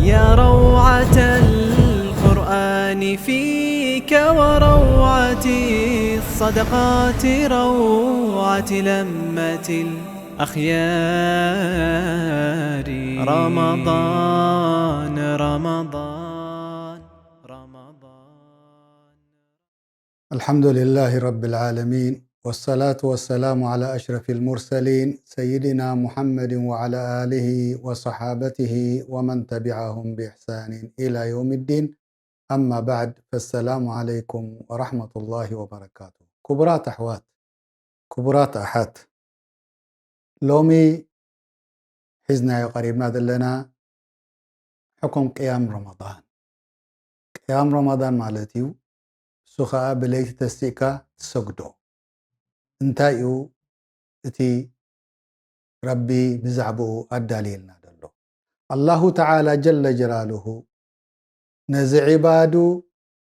يا روعة القرآن فيك، وروعة الصدقات، روعة لمة الأخيار. رمضان، رمضان، رمضان. الحمد لله رب العالمين، والصلاة والسلام على أشرف المرسلين سيدنا محمد وعلى آله وصحابته ومن تبعهم بإحسان إلى يوم الدين. أما بعد، فالسلام عليكم ورحمة الله وبركاته. ክቡራት ኣሕዋት፣ ክቡራት ኣሓት፣ ሎሚ ሒዝናዮ ቀሪብና ዘለና ሕኩም ቅያም ረመዳን። ቅያም ረመዳን ማለት እዩ፣ እሱ ኸኣ ብለይቲ ተሲእካ ትሰግዶ። እንታይ እዩ እቲ ረቢ ብዛዕባኡ ኣዳልየልና ዘሎ? ኣላሁ ተዓላ ጀለ ጀላሉሁ ነዚ ዒባዱ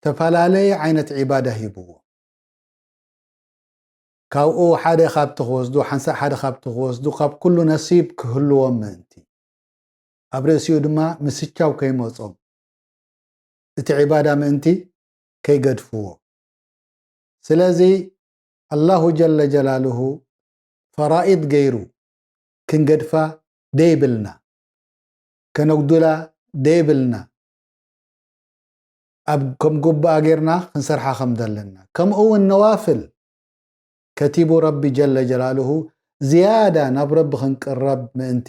ተፈላለየ ዓይነት ዒባዳ ሂብዎ። ካብኡ ሓደ ካብቲ ክወስዱ፣ ሓንሳእ ሓደ ካብቲ ክወስዱ፣ ካብ ኩሉ ነሲብ ክህልዎም ምእንቲ፣ ኣብ ርእሲኡ ድማ ምስቻው ከይመጾም፣ እቲ ዒባዳ ምእንቲ ከይገድፍዎ። ስለዚ ኣላሁ ጀለ ጀላሉሁ ፈራኢድ ገይሩ ክንገድፋ ደይብልና፣ ከነጉድላ ደይብልና፣ ኣብ ከም ጉባኣ ጌርና ክንሰርሓ ከም ዘለና፣ ከምኡ እውን ነዋፍል ከቲቡ ረቢ ጀለ ጀላሉሁ ዝያዳ ናብ ረቢ ክንቅረብ ምእንቲ፣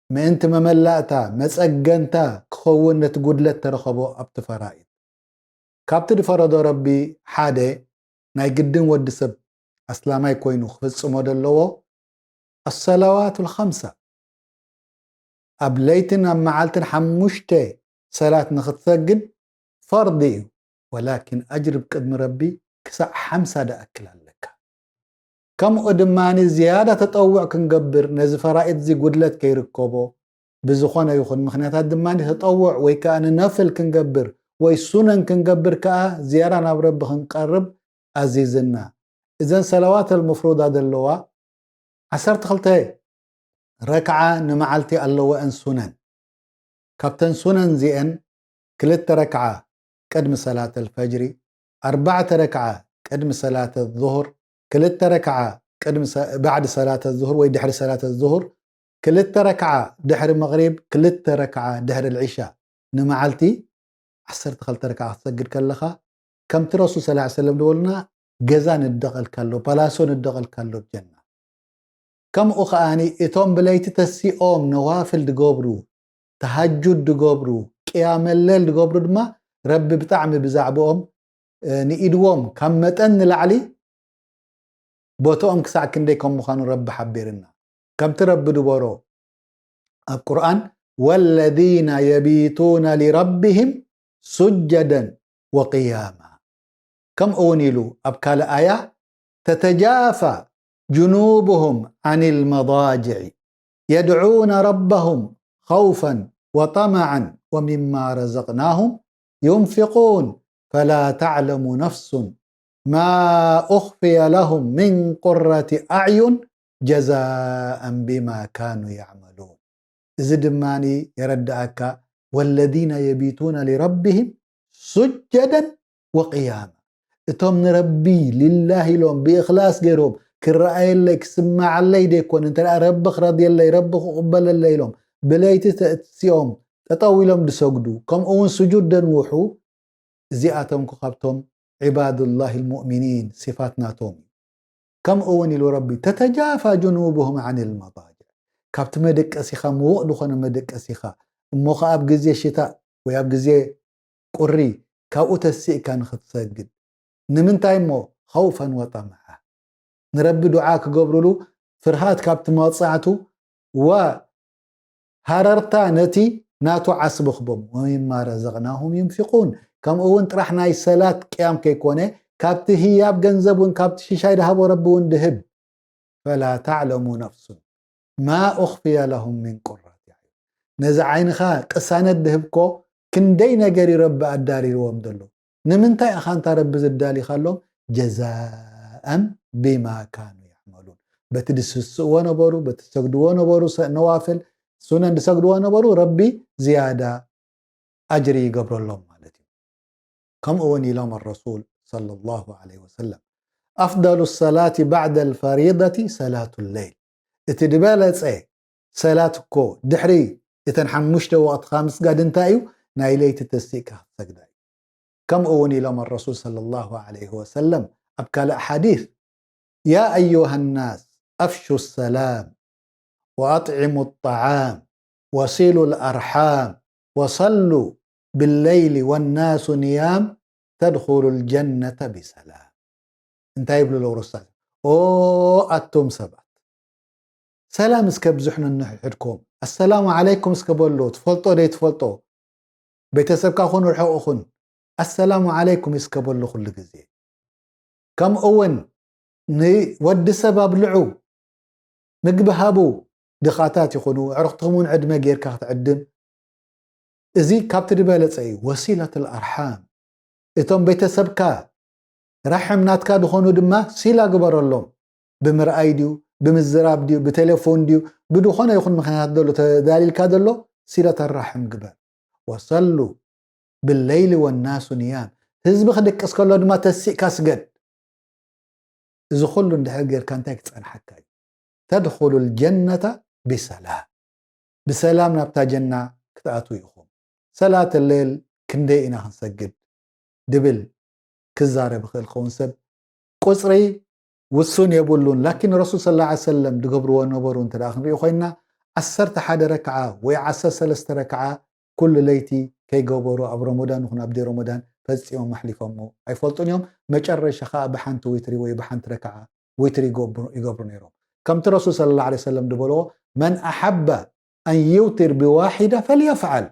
ምእንቲ መመላእታ፣ መጸገንታ ክኸውን ነቲ ጉድለት ተረኸቦ ኣብቲ ፈራኢድ። ካብቲ ዝፈረዶ ረቢ ሓደ ናይ ግድን ወዲ ሰብ ኣስላማይ ኮይኑ ክፍጽሞ ዘለዎ ኣሰላዋቱል ኸምሳ፣ ኣብ ለይትን ኣብ መዓልትን ሓሙሽተ ሰላት ንኽትሰግድ ፈርዲ እዩ። ወላኪን ኣጅሪ ብቅድሚ ረቢ ክሳዕ ሓምሳ ደኣክል ኣለካ። ከምኡ ድማ ዝያዳ ተጠውዕ ክንገብር፣ ነዚ ፈራኢድ እዚ ጉድለት ከይርከቦ ብዝኾነ ይኹን ምኽንያታት ድማ ተጠውዕ ወይ ከኣ ንነፍል ክንገብር ወይ ሱነን ክንገብር ከኣ ዝያዳ ናብ ረቢ ክንቀርብ ኣዚዝና። እዘን ሰለዋት ኣልመፍሩዳ ዘለዋ ዓሰርተ ክልተ ረክዓ ንመዓልቲ ኣለወአን ሱነን። ካብተን ሱነን እዚአን ክልተ ረክዓ ቅድሚ ሰላት ኣልፈጅሪ፣ ኣርባዕተ ረክዓ ቅድሚ ሰላት ኣዙሁር፣ ክልተ ረክዓ ቅድሚ ሰ-፣ ባዕድ ሰላት ኣዙሁር ወይ ድሕሪ ሰላት ኣዙሁር፣ ክልተ ረክዓ ድሕሪ መቕሪብ፣ ክልተ ረክዓ ድሕሪ ልዒሻ። ንመዓልቲ ዓሰርተ ክልተ ረክዓ ክትሰግድ ከለኻ፣ ከምቲ ረሱል ሰለላሁ ዐለይሂ ወሰለም ዝበሉና፣ ገዛ ንደቐልካ ኣሎ፣ ፓላሶ ንደቐልካ ኣሎ ጀና። ከምኡ ከኣኒ እቶም ብለይቲ ተሲኦም ነዋፍል ድገብሩ፣ ተሃጁድ ድገብሩ፣ ቅያመ ሌል ድገብሩ ድማ ረቢ ብጣዕሚ ብዛዕባኦም፣ እ፣ ንኢድዎም ካብ መጠን ንላዕሊ ቦትኦም ክሳዕ ክንደይ ከም ምዃኑ ረቢ ሓቢርና። ከምቲ ረቢ ድበሮ ኣብ ቁርኣን፣ "ወለዚነ የቢቱነ ሊረቢሂም ሱጀደን ወቅያማ." ከምኡ እውን ኢሉ ኣብ ካልእ ኣያ፣ "ተተጃፋ ጅኑቡሁም ዓኒል መዳጅዒ የድዑነ ረበሁም ኸውፈን ወጠመዓን ወሚማ ረዘቅናሁም ዩንፊቁን ፈላ ተዕለሙ ነፍሱን ማ ኡኽፍየ ለሁም ሚን ቁረቲ ኣዕዩን ጀዛአን ቢማ ካኑ ያዕመሉን." እዚ ድማ የረድኣካ፣ "ወለዚነ የቢቱነ ሊረቢሂም ሱጀደን ወቅያማ." እቶም ንረቢ ሊላህ ኢሎም ብእኽላስ ገይሮም፣ "ክረኣየለይ ክስመዓለይ ደይኮነ፣ እንተ ደኣ ረቢ ክረድየለይ፣ ረቢ ክቕበለለይ" ኢሎም ብለይቲ ተእሲኦም ጠጠው ኢሎም ዝሰግዱ፣ ከምኡ እውን ስጁድ ደንውሑ፣ እዚኣቶም እኮ ካብቶም ዒባዱላሂል ሙእሚኒን ሲፋት ናቶም እዩ። ከምኡ እውን ኢሉ ረቢ፣ "ተተጃፋ ጅኑቡሁም ዓኒል መዳጅዕ"፣ ካብቲ መደቀሲኻ፣ ምዉቕ ዝኾነ መደቀሲኻ፣ እሞ ኸዓ ኣብ ግዜ ሽታእ ወይ ኣብ ግዜ ቁሪ ካብኡ ተሲእካ ንኽትሰግድ። ንምንታይ እሞ? ኸውፈን ወጠመዓ፣ ንረቢ ዱዓ ክገብሩሉ ፍርሃት ካብቲ መቕጻዕቱ፣ ወ ሃረርታ ነቲ ናቱ ዓስቢ ክቦም፣ "ወሚማ ረዘቅናሁም ዩንፊቁን"፣ ከምኡ እውን ጥራሕ ናይ ሰላት ቅያም ከይኮነ፣ ካብቲ ህያብ ገንዘብ እውን፣ ካብቲ ሽሻይ ድሃቦ ረቢ እውን ድህብ። "ፈላ ተዕለሙ ነፍሱን ማ ኡኽፍየ ለሁም ሚን ቁረቲ ኣዕዩን።" ነዚ ዓይንኻ ቅሳነት ድህብኮ ክንደይ ነገር እዩ ረቢ ኣዳሪርዎም ዘሎ። ንምንታይ ኢኻ እንታ ረቢ ዝዳሊኻሎም? ጀዛአን ቢማ ካኑ ያዕመሉን። በቲ ድስስእዎ ነበሩ፣ በቲ ሰግድዎ ነበሩ፣ ሰ-፣ ነዋፍል፣ ሱነን ዝሰግድዎ ነበሩ፣ ረቢ ዝያዳ ኣጅሪ ይገብረሎም ማለት እዩ። ከምኡ እውን ኢሎም ኣረሱል ሰለላሁ ዐለይሂ ወሰለም፣ ኣፍደሉ ሰላቲ ባዕደ ልፈሪደቲ ሰላቱ ለይል፣ እቲ ዝበለፀ ሰላት እኮ ድሕሪ እተን ሓሙሽተ ወቕትኻ ምስጋድ እንታይ እዩ? ናይ ለይቲ ተሲእካ ክትሰግዳ እዩ። ከምኡ እውን ኢሎም ኣረሱል ሰለላሁ ዐለይሂ ወሰለም ኣብ ካልእ ሓዲስ፣ ያ ኣዩሃ ናስ ኣፍሹ ሰላም ወኣጥዕሙ ጣዓም ወሲሉ ልኣርሓም ወሰሉ ብለይሊ ወናሱ ንያም ተድኹሉ ልጀነተ ብሰላም። እንታይ ይብሉ ኣለዉ ረሱል? ኦ ኣቱም ሰባት፣ ሰላም እስከ ብዝሑ ነንሕድኩም። ኣሰላሙ ዓለይኩም እስከ በሉ፣ ትፈልጦ ደይ ትፈልጦ፣ ቤተሰብካ ኹን ርሑቕ ኹን፣ ኣሰላሙ ዓለይኩም እስከ በሉ ኩሉ ግዜ። ከምኡ እውን ንወዲ ሰብ ኣብልዑ፣ ምግቢ ሃቡ፣ ድኻታት ይኹኑ፣ ኣዕሩኽትኹም እውን ዕድመ ጌርካ ክትዕድም። እዚ ካብቲ ዝበለጸ እዩ። ወሲለት ኣርሓም፣ እቶም ቤተሰብካ ራሕም ናትካ ዝኾኑ ድማ ሲላ ግበረሎም። ብምርኣይ ድዩ፣ ብምዝራብ ድዩ፣ ብቴሌፎን ድዩ፣ ብድኾነ ይኹን ምኽንያት ዘሎ ተዳሊልካ ዘሎ ሲለት ኣራሕም ግበር። ወሰሉ ብለይሊ ወናሱ ንያም፣ ህዝቢ ክድቅስ ከሎ ድማ ተሲእካ ስገድ። እዚ ኩሉ እንድሕር ጌርካ እንታይ ክጸንሓካ እዩ? ተድኹሉ ልጀነታ ብሰላም፣ ብሰላም ናብታ ጀና ክትኣትዉ ኢኹም። ሰላት ሌል ክንደይ ኢና ክንሰግድ ድብል ክዛረብ ይኽእል ኸውን ሰብ ቁጽሪ ውሱን የብሉን። ላኪን ረሱል ሰለላሁ ዐለይሂ ወሰለም ዝገብርዎ ነበሩ እንተ ደኣ ክንሪኢ ኮይንና፣ ዓሰርተ ሓደ ረክዓ ወይ ዓሰርተ ሰለስተ ረክዓ ኩሉ ለይቲ ከይገበሩ ኣብ ረመዳን ይኹን ኣብ ደይ ረመዳን ፈጺሞም ኣሕሊፎሞ ኣይፈልጡን እዮም። መጨረሻ ከኣ ብሓንቲ ዊትሪ ወይ ብሓንቲ ረክዓ ዊትሪ ይገብሩ፣ ይገብሩ ነይሮም። ከምቲ ረሱል ሰለላሁ ዐለይሂ ወሰለም ዝበልዎ፣ መን ኣሓበ ኣን ዩውትር ብዋሒዳ ፈልየፍዓል።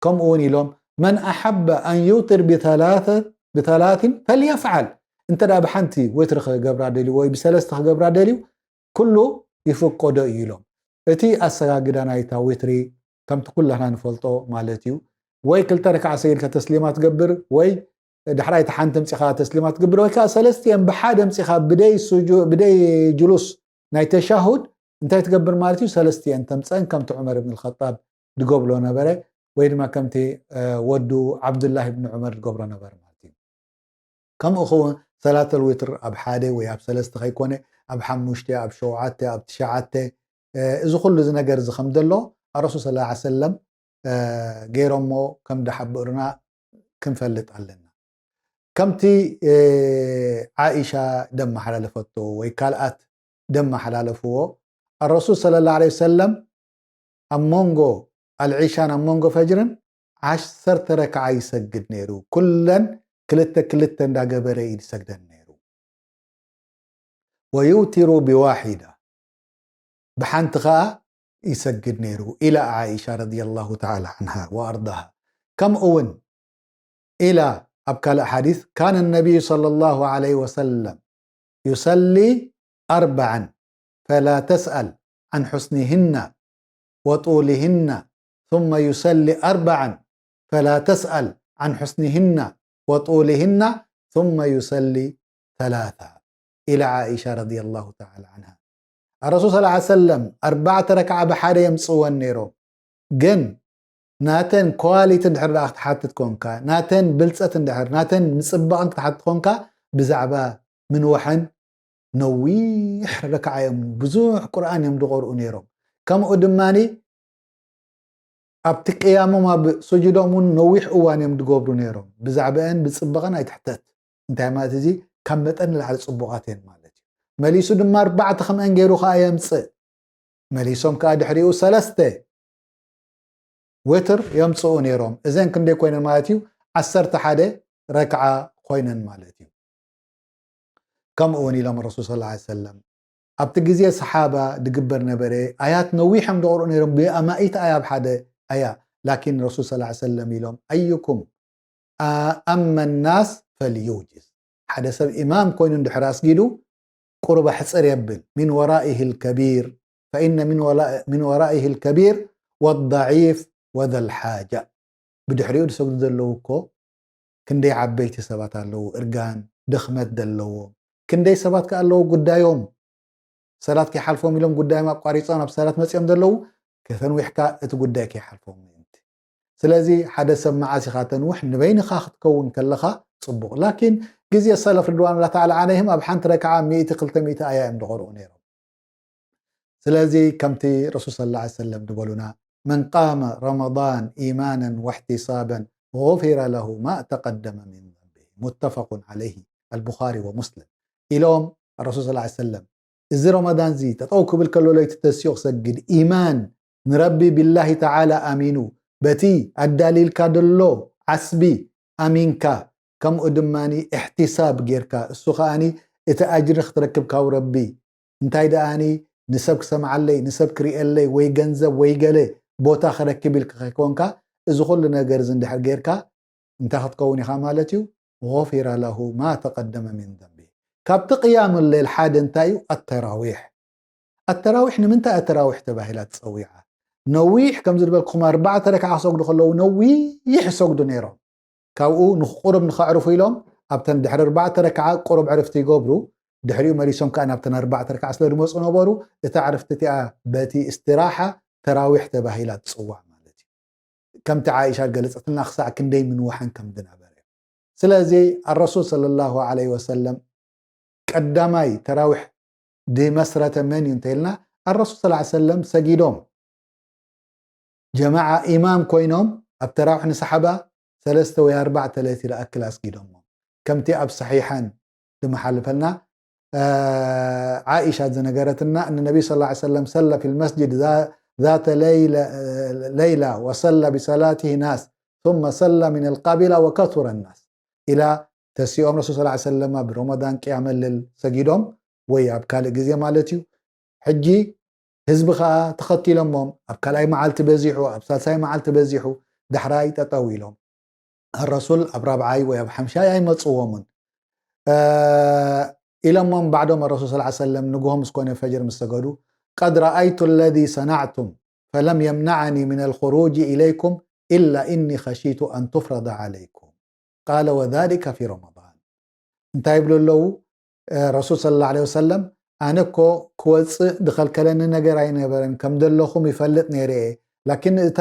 ከምኡ እውን ኢሎም፣ መን ኣሓበ ኣን ዩውትር ብተላተ-፣ ብተላትን ፈልየፍዓል። እንተ ደኣ ብሓንቲ ወትሪ ክገብራ ደልዩ ወይ ብሰለስተ ክገብራ ደልዩ፣ ኩሉ ይፍቀዶ እዩ ኢሎም። እቲ ኣሰጋግዳ ናይታ ዊትሪ ከምቲ ኩላህና ንፈልጦ ማለት እዩ። ወይ ክልተ ረክዓ ሰጊድካ ተስሊማ ትገብር፣ ወይ ዳሕራይ እቲ ሓንቲ ኣምጺኻ ተስሊማ ትገብር፣ ወይ ከኣ ሰለስቲአን ብሓደ ኣምጺኻ ብደይ ሱጁ-፣ ብደይ ጅሉስ ናይ ተሻሁድ እንታይ ትገብር ማለት እዩ? ሰለስቲአን ተምጸን ከምቲ ዑመር ብን ልኸጣብ ዝገብሎ ነበረ፣ ወይ ድማ ከምቲ፣ እ፣ ወዱ ዓብዱላህ ብን ዑመር ዝገብሮ ነበረ ማለት እዩ። ከምኡ ኸውን ሰላተል ዊትር ኣብ ሓደ ወይ ኣብ ሰለስተ ከይኮነ፣ ኣብ ሓሙሽተ፣ ኣብ ሸውዓተ፣ ኣብ ትሽዓተ፣ እ፣ እዚ ኩሉ እዚ ነገር እዚ ከም ዘሎ ኣረሱል ሰለላሁ ዐለይሂ ወሰለም፣ እ፣ ገይሮሞ ከም ዝሓበሩና ክንፈልጥ ኣለና። ከምቲ፣ እ፣ ዓኢሻ ደመሓላለፈቶ ወይ ካልኣት ደመሓላለፍዎ፣ ኣረሱል ሰለላሁ ዐለይሂ ወሰለም ኣብ መንጎ ኣልዒሻን ኣብ መንጎ ፈጅርን ዓሰርተ ረክዓ ይሰግድ ነይሩ። ኩለን ክልተ ክልተ እንዳገበረ እዩ ዝሰግደን ነይሩ። ወዩውቲሩ ብዋሒዳ፣ ብሓንቲ ኸኣ ይሰግድ ነይሩ። ኢላ ዓኢሻ ረዲየላሁ ተዓላ ዓንሃ ወኣርዳሃ። ከምኡ እውን ኢላ ኣብ ካልእ ሓዲስ፣ ካነ ነቢዩ ሰለላሁ ዐለይሂ ወሰለም ዩሰሊ ኣርበዓን ፈላ ተስኣል ዓን ሑስኒህና ወጡልህና ثم يصلي أربعا فلا تسأل عن حسنهن وطولهن ثم يصلي ثلاثا إلى عائشة رضي الله تعالى عنها. ኣረሱል ሰለላሁ ዐለይሂ ወሰለም ኣርባዕተ ረክዓ ብሓደ የምጽወን ነይሮም። ግን ናተን ኳሊቲ እንድሕር ደኣ ክትሓትት ኮንካ፣ ናተን ብልጸት እንድሕር፣ ናተን ምጽባቕን ክትሓትት ኮንካ፣ ብዛዕባ ምንዋሐን ነዊሕ ረክዓ እዮም፣ ብዙሕ ቁርኣን እዮም ዝቐርኡ ነይሮም። ከምኡ ድማኒ ኣብቲ ቅያሞም ኣብ ስጁዶም እውን ነዊሕ እዋን እዮም ዝገብሩ ነይሮም። ብዛዕባአን ብጽባቐን ኣይትሕተት። እንታይ ማለት እዚ? ካብ መጠን ንላዕሊ ጽቡቓት እየን ማለት እዩ። መሊሱ ድማ ኣርባዕተ ከምአን ገይሩ ከኣ የምጽእ። መሊሶም ከኣ ድሕሪኡ ሰለስተ ወትር የምጽኡ ነይሮም። እዘን ክንደይ ኮይነን ማለት እዩ? ዓሰርተ ሓደ ረክዓ ኮይነን ማለት እዩ። ከምኡ እውን ኢሎም ረሱል ሰለላሁ ዐለይሂ ወሰለም፣ ኣብቲ ግዜ ሰሓባ ድግበር ነበረ፣ ኣያት ነዊሖም ደቕርኡ ነይሮም፣ ብኣማኢት ኣያ ኣብ ሓደ ኣያ። ላኪን ረሱል ሰለላሁ ዐለይሂ ወሰለም ኢሎም፣ ኣዩኩም ኣ-፣ ኣመ ናስ ፈልዩጅዝ። ሓደ ሰብ ኢማም ኮይኑ እንድሕር ኣስጊዱ፣ ቁሩብ ኣሕጽር የብል። ሚን ወራኢሂ ልከቢር፣ ፈኢነ ሚን ወላ-፣ ሚን ወራኢሂ ልከቢር ወዳዒፍ ወዘል ሓጃ። ብድሕሪኡ ዝሰግዱ ዘለዉ እኮ ክንደይ ዓበይቲ ሰባት ኣለዉ፣ እርጋን፣ ድኽመት ዘለዎም። ክንደይ ሰባት ከ ኣለዉ ጉዳዮም፣ ሰላት ከይሓልፎም ኢሎም ጉዳዮም ኣቋሪጾም ናብ ሰላት መጺኦም ዘለዉ፣ ከተንዊሕካ እቲ ጉዳይ ከይሓልፎም ምእንቲ። ስለዚ ሓደ ሰብ መዓስ ኢኻ ተንውሕ? ንበይንኻ ክትከውን ከለኻ ጽቡቕ። ላኪን ግዜ ሰለፍ ርድዋኑላህ ተዓላ ዓለይህም ኣብ ሓንቲ ረክዓ ሚእቲ ክልተ ሚእቲ ኣያ እዮም ዝቐርኡ ነይሮም። ስለዚ ከምቲ ረሱል ሰለላሁ ዐለይሂ ወሰለም ዝበሉና፣ "መን ቃመ ረመዳን ኢማናን ወሕቲሳባን ጉፊረ ለሁ ማ ተቀደመ ሚን ዘንቢሂ ሙተፈቁን ዐለይሂ ኣልቡኻሪ ወሙስሊም" ኢሎም ረሱል ሰለላሁ ዐለይሂ ወሰለም። እዚ ረመዳን እዚ ጠጠው ክብል ከሎ ለይቲ ተሲኡ ክሰግድ፣ ኢማን ንረቢ ቢላሂ ተዓላ ኣሚኑ፣ በቲ ኣዳሊልካ ደሎ ዓስቢ ኣሚንካ፣ ከምኡ ድማ ኢሕቲሳብ ጌርካ፣ እሱ ከኣኒ እቲ ኣጅሪ ክትረክብ ካብ ረቢ፣ እንታይ ደኣኒ ንሰብ ክሰምዓለይ፣ ንሰብ ክርእየለይ፣ ወይ ገንዘብ ወይ ገለ ቦታ ክረክብ ኢልካ ከይኮንካ፣ እዚ ኩሉ ነገር እዚ እንድሕር ጌርካ፣ እንታይ ክትከውን ኢኻ ማለት እዩ? غفر له ما تقدم من ذنبه። ካብቲ ቅያም ሌል ሓደ እንታይ እዩ? ኣተራዊሕ። ኣተራዊሕ ንምንታይ ኣተራዊሕ ተባሂላ ትጸዊዓ? ነዊሕ፣ ከም ዝበልኩም፣ ኣርባዕተ ረክዓ ክሰግዱ ከለዉ ነዊሕ ይሰግዱ ነይሮም። ካብኡ ንቁሩብ ንኸዕርፉ ኢሎም ኣብተን ድሕሪ ኣርባዕተ ረክዓ ቁሩብ ዕርፍቲ ይገብሩ። ድሕሪኡ መሊሶም ከኣ ናብተን ኣርባዕተ ረክዓ ስለ ዝመጹ ነበሩ፣ እታ ዕርፍቲ እቲኣ በቲ እስትራሓ ተራዊሕ ተባሂላ ትጽዋዕ ማለት እዩ። ከምቲ ዓኢሻ ገለጸትና ክሳዕ ክንደይ ምንዋሐን ከም ዝነበረ። ስለዚ ኣረሱል ሰለላሁ ዐለይሂ ወሰለም ቀዳማይ ተራዊሕ ድመስረተ መን እዩ እንተኢልና፣ ኣረሱል ሰለላሁ ዐለይሂ ወሰለም ሰጊዶም፣ ጀማዓ ኢማም ኮይኖም ኣብ ተራዊሕ ንሰሓባ ሰለስተ ወይ ኣርባዕተ ለይቲ ዝኣክል ኣስጊዶሞም። ከምቲ ኣብ ሰሒሐን ዝመሓልፈልና፣ እ፣ ዓኢሻ ዝነገረትና፣ እነ ነቢ ሰለላሁ ዐለይሂ ወሰለም ሰለ ፊል መስጅድ ዛ-፣ ዛተ ለይለ-፣ ለይላ ወሰለ ቢሰላቲሂ ናስ ثم ሰለ ሚነል ቃቢላ ወከቱረ ናስ ኢላ ተሲኦም ረሱል ሰለላሁ ዐለይሂ ወሰለም ኣብ ረመዳን ቅያመ ሌል ሰጊዶም ወይ ኣብ ካልእ ግዜ ማለት እዩ። ሕጂ ህዝቢ ኸኣ ተኸቲሎሞም፣ ኣብ ካልኣይ መዓልቲ በዚሑ፣ ኣብ ሳልሳይ መዓልቲ በዚሑ፣ ዳሕራይ ጠጠው ኢሎም። ረሱል ኣብ ራብዓይ ወይ ኣብ ሓምሻይ ኣይመጽዎምን። እ፣ ኢሎሞም ባዕዶም ረሱል ሰለላሁ ዐለይሂ ወሰለም ንግሆ ምስ ኮነ ፈጅር ምስ ሰገዱ፣ "ቀድ ረኣይቱ ለዚ ሰናዕቱም ፈለም የምነዓኒ ሚነል ኹሩጅ ኢለይኩም ኢላ ኢኒ ኸሺቱ ኣን ቱፍረደ ዐለይኩም። ቃለ ወዛሊከ ፊ ረመዳን።" እንታይ ይብሉ ኣለዉ? እ፣ ረሱል ሰለላሁ ዐለይሂ ወሰለም፣ "ኣነ እኮ ክወጽእ ዝኸልከለኒ ነገር ኣይነበረን፣ ከም ዘለኹም ይፈልጥ ነይረ እየ። ላኪን እታ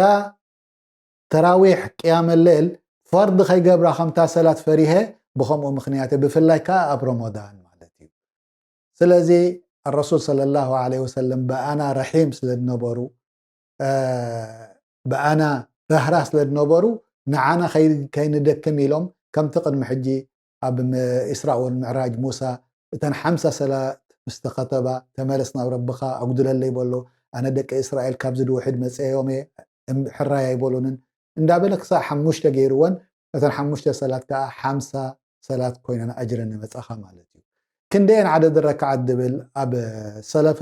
ተራዊሕ ቅያመ ሌል ፈርድ ከይገብራ ከምታ ሰላት ፈሪሀ፣ ብኸምኡ ምኽንያት፣ ብፍላይ ከኣ ኣብ ረመዳን ማለት እዩ። ስለዚ ኣረሱል ሰለላሁ ዐለይሂ ወሰለም ብኣና ረሒም ስለ ዝነበሩ፣ እ፣ ብኣና ራህራህ ስለ ዝነበሩ፣ ንዓና ከይ-፣ ከይንደክም ኢሎም፣ ከምቲ ቅድሚ ሕጂ ኣብ ም-፣ ኢስራእ ወልምዕራጅ ሙሳ እተን ሓምሳ ሰላት ምስ ተኸተባ፣ "ተመለስ ናብ ረብኻ፣ ኣጉድለለይ" በሎ። "ኣነ ደቂ እስራኤል ካብዚ ድውሕድ መጽኤዮም እየ፣ እም-፣ ሕራይ ኣይበሉንን" እንዳበለ ክሳዕ ሓሙሽተ ገይርወን፣ እተን ሓሙሽተ ሰላት ከኣ ሓምሳ ሰላት ኮይነን ኣጅረን ይመጻኻ ማለት እዩ። ክንደየን ዓደድ ረክዓት ድብል ኣብ ሰለፈ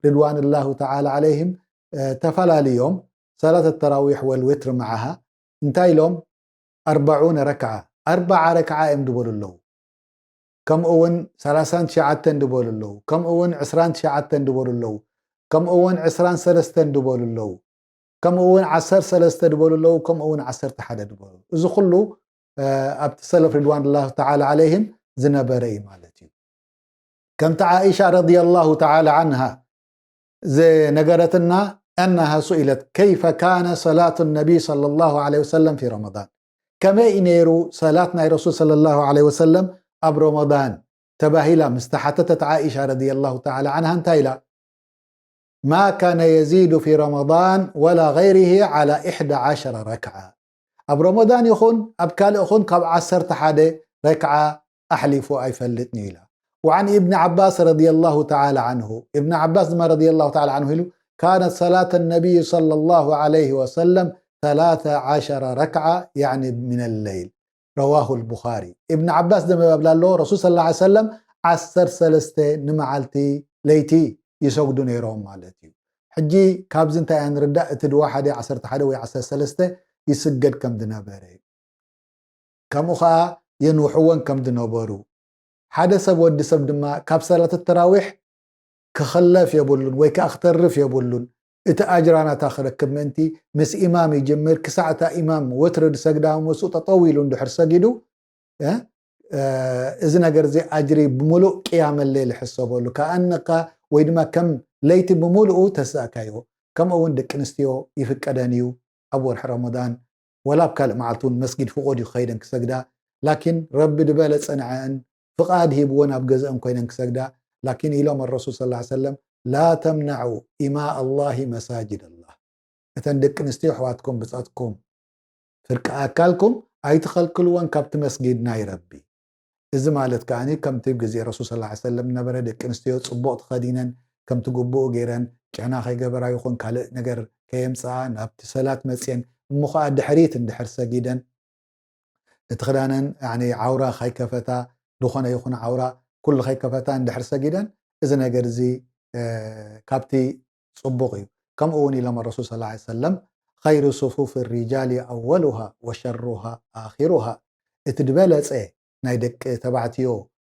ሪድዋንላሁ ተዓላ ዓለይህም፣ እ፣ ተፈላልዮም፣ ሰላት ተራዊሕ ወልዊትር መዓሃ እንታይ ኢሎም? ኣርበዑነ ረክዓ፣ ኣርበዓ ረክዓ እዮም ድበሉ ኣለዉ። ከምኡ እውን ሰላሳን ትሽዓተን ድበሉ ኣለዉ። ከምኡ እውን ዕስራን ትሽዓተን ድበሉ ኣለዉ። ከምኡ እውን ዕስራን ሰለስተን ድበሉ ኣለዉ። ከምኡ እውን ዓሰርተ ሰለስተ ድበሉ ኣለዉ። ከምኡ እውን ዓሰርተ ሓደ ድበሉ። እዚ ኩሉ፣ እ፣ ኣብቲ ሰለፍ ሪድዋንላሁ ተዓላ ዓለይህም ዝነበረ እዩ ማለት እዩ። ከምቲ ዓኢሻ ረዲየላሁ ተዓላ ዓንሃ ዝነገረትና፣ أنها سئلت كيف كان صلاة النبي صلى الله عليه وسلم في رمضان، ከመይ እዩ ነይሩ ሰላት ናይ ረሱል ሰለላሁ ዐለይሂ ወሰለም ኣብ ረመዳን ተባሂላ ምስ ተሓተተት፣ ዓኢሻ ረዲየላሁ ተዓላ ዓንሃ እንታይ ኢላ? ما كان يزيد في رمضان ولا غيره على إحدى عشر ركعة። ኣብ ረመዳን ይኹን ኣብ ካልእ ይኹን ካብ ዓሰርተ ሓደ ረክዓ ኣሕሊፉ ኣይፈልጥን እዩ ኢላ። وعن ابن عباس رضي الله تعالى عنه، ابن عباس ድማ رضي الله تعالى عنه ኢሉ፣ كانت صلاة النبي صلى الله عليه وسلم ثلاث عشر ركعة، يعني من الليل. رواه البخاري። ابن عباس ድማ ይብላ ኣሎ፣ ረሱል ሰለላሁ ዐለይሂ ወሰለም ዓሰርተ ሰለስተ ንመዓልቲ ለይቲ ይሰግዱ ነይሮም ማለት እዩ። ሕጂ ካብዚ እንታይ ኢና ንርዳእ? እቲ ድዋ ሓደ ዓሰርተ ሓደ ወይ ዓሰርተ ሰለስተ ይስገድ ከም ዝነበረ፣ ከምኡ ኸዓ የንውሕወን ከም ዝነበሩ። ሓደ ሰብ፣ ወዲ ሰብ ድማ ካብ ሰላት ተራዊሕ ክኽለፍ የብሉን ወይ ከዓ ክተርፍ የብሉን። እቲ ኣጅራ ናታ ክረክብ ምእንቲ ምስ ኢማም ይጅምር፣ ክሳዕ እታ ኢማም ወትሪ ዝሰግዳ ምስኡ ጠጠው ኢሉ እንድሕር ሰጊዱ፣ እ፣ እ፣ እዚ ነገር እዚ ኣጅሪ ብምሉእ ቅያመ ሌል ይሕሰበሉ። ከኣነካ ወይ ድማ ከም ለይቲ ብምሉኡ ተሳእካዮ። ከምኡ እውን ደቂ ኣንስትዮ ይፍቀደን እዩ ኣብ ወርሒ ረመዳን፣ ወላ ኣብ ካልእ መዓልቲ እውን መስጊድ ፍቑድ እዩ ከይደን ክሰግዳ። ላኪን ረቢ ዝበለጸ ንዐአን ፍቓድ ሂብወን ኣብ ገዝአን ኮይነን ክሰግዳ። ላኪን ኢሎም ኣረሱል ሰለላሁ ዐለይሂ ወሰለም፣ ላ ተምነዑ ኢማ ኣላሂ መሳጅድ ኣላህ፣ እተን ደቂ ኣንስትዮ ኣሕዋትኩም ብጻትኩም ፍርቂ ኣካልኩም ኣይትኸልክልወን ካብቲ መስጊድ ናይ ረቢ። እዚ ማለት ከኣ ከምቲ ኣብ ግዜ ረሱል ሰለላሁ ዐለይሂ ወሰለም ነበረ፣ ደቂ ኣንስትዮ ጽቡቕ ተኸዲነን ከምቲ ግቡኡ ገይረን ጨና ከይገበራ ይኹን ካልእ ነገር ከየምጽኣ ናብቲ ሰላት መጽየን፣ እሞ ኸኣ ድሕሪት እንድሕር ሰጊደን እቲ ክዳነን ያኒ ዓውራ ከይከፈታ፣ ዝኾነ ይኹን ዓውራ ኩሉ ከይከፈታ እንድሕር ሰጊደን፣ እዚ ነገር እዚ እ፣ ካብቲ ጽቡቕ እዩ። ከምኡ እውን ኢሎም ኣረሱል ሰለላሁ ዐለይሂ ወሰለም፣ ኸይሩ ሱፉፍ ሪጃሊ ኣወሉሃ ወሸሩሃ ኣኺሩሃ፣ እቲ ዝበለጸ ናይ ደቂ ተባዕትዮ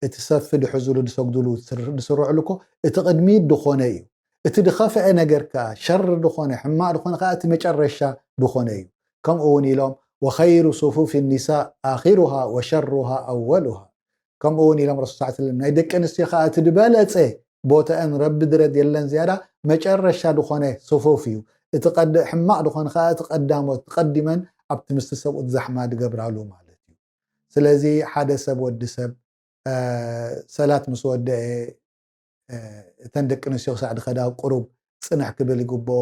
እቲ ሰፊ ድሕዝሉ ድሰግድሉ ዝስር-፣ ዝስርዕሉ እኮ እቲ ቅድሚት ድኾነ እዩ። እቲ ድኸፍአ ነገር ከኣ ሸር ድኾነ ሕማቕ ድኾነ ከኣ እቲ መጨረሻ ድኾነ እዩ። ከምኡ እውን ኢሎም ወኸይሩ ሱፉፊ ኒሳእ ኣኺሩሃ ወሸሩሃ ኣወሉሃ። ከምኡ እውን ኢሎም ረሱል ሰለላሁ ዐለይሂ ወሰለም ናይ ደቂ ኣንስትዮ ከኣ እቲ ዝበለጸ ቦተአን ረቢ ድረድ የለን ዝያዳ መጨረሻ ድኾነ ሱፉፍ እዩ። እቲ ቀድ-፣ ሕማቕ ድኾነ ከኣ እቲ ቀዳሞት ቀዲመን ኣብቲ ምስቲ ሰብኡት ዛሕማ ድገብራሉ ማለት እዩ። ስለዚ ሓደ ሰብ ወዲ ሰብ እ፣ ሰላት ምስ ወደአ እ፣ እተን ደቂ ኣንስትዮ ክሳዕ ድኸዳ ቁሩብ ጽንሕ ክብል ይግብኦ።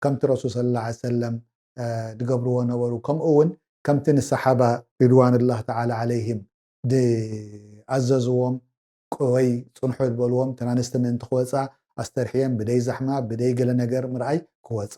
ከምቲ ረሱል ሰለላሁ ዐለይሂ ወሰለም እ፣ ድገብርዎ ነበሩ። ከምኡ እውን ከምቲ ንሰሓባ ሪድዋንላህ ተዓላ ዐለይሂም ድኣዘዝዎም ወይ ጽንሑ ዝበልዎም እተን ኣንስቲ ምእንቲ ክወጻ ኣስተርሕየን ብደይ ዛሕማ ብደይ ገለ ነገር ምርኣይ ክወጻ።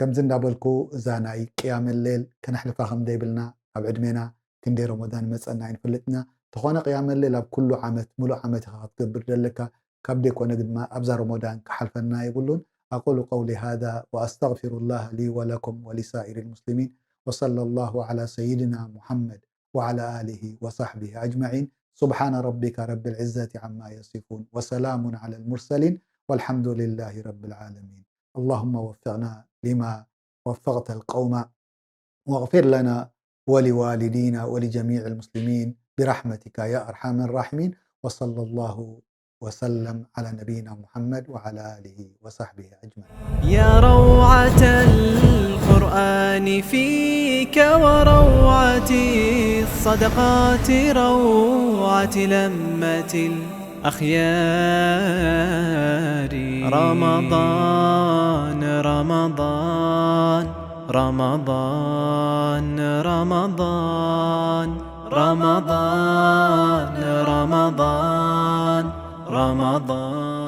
ከምዚ እንዳበልኩ እዛ ናይ ቅያመ ሌል ከነሕልፋ ከም ዘይብልና ኣብ ዕድሜና ክንደይ ረመዳን መጸና ኣይንፈልጥና። ተኾነ ቅያመ ሌል ኣብ ኩሉ ዓመት፣ ሙሉእ ዓመት ኢኻ ክትገብር ደለካ። ካብ ደይኮነ ድማ ኣብዛ ረመዳን ክሓልፈና የብሉን። أقول قولي هذا وأستغفر الله لي ولكم ولسائر المسلمين. وصلى الله على سيدنا محمد وعلى آله وصحبه أجمعين. سبحان ربك رب العزة عما يصفون. وسلام على المرسلين. والحمد لله رب العالمين. اللهم وفقنا لما وفقت القوم واغفر لنا ولوالدينا ولجميع المسلمين برحمتك يا أرحم الراحمين. وصلى الله وسلم على نبينا محمد وعلى آله وصحبه أجمعين. يا روعة القرآن فيك وروعة الصدقات روعة لمة الأخيار. رمضان، رمضان، رمضان، رمضان، رمضان، رمضان، رمضان.